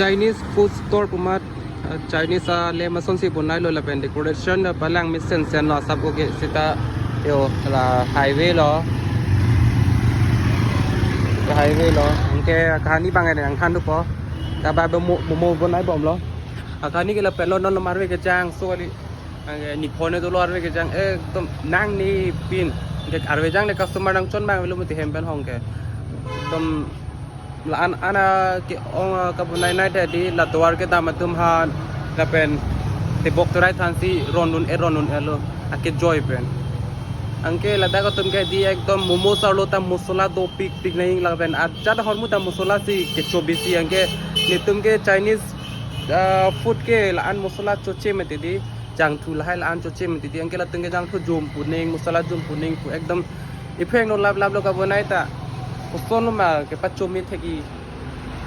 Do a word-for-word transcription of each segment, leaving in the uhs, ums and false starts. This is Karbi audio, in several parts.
Chinese food store pu amat, uh, Chinese alem asonsi bonai lo lapen decoration ta palang mesen sen lo asap oke seta yo la highway lo. Highway lo. Anke kahani bang ene nangthan thupo. Kaba momo momo bonai bom lo. Akahani ke lapen lo non lo marve kejang so kali. Anke niphone dolo arve kejang ekdom nangnepin. Anke arve jang le customer nangchon bang velo mati hem pen hong ke. Ekdom la-an ana ke-ong, ah, kabonai nai ta di la tovar kedam atum ha lapen tebok terai thansi rondun e rondun elo ake joy pen. Anke ladak atum ke di ekdom momo sarlo ta mosola dopikpik nai lapen ajat ahormu ta mosola si kecho bisi anke netum ke Chinese, ah, food ke la-an mosola choche mati di jangthu lahai la-an choche mati di anke latum ke jangthu jom puning mosola jom puning pu ekdom ipheng no lap lap lo kabonai ta koson lo ma kepachome thek-i.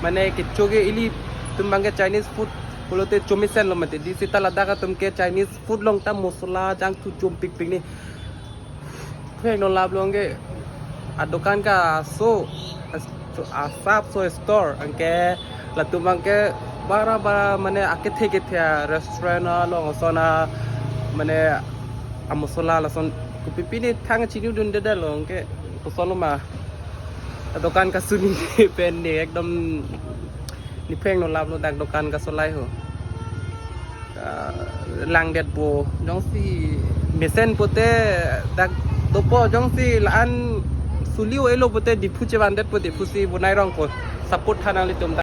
Mane kecho ke ilitum bang ke Chinese food pulote chomesen lo mati di seta ladak atum ke Chinese food along ta mosola jangthu chompikpik ni. Ipheng no lap lo anke adokan ke so asap so store anke latum bang ke bara bara mane akethe kethe restaurant along asona mane amosola lason kopipi ni thang chinidunde lo anke koson lo ma. Adokan kasuni pen ni ekdom nipheng no lap lo dak dokan kasolai ho. Ah, langdet po jongsi mesen pote dak dopo jongsi la-an suli o elo pote Diphu chevandet po Diphu si bonai rong po support tha nanglitum.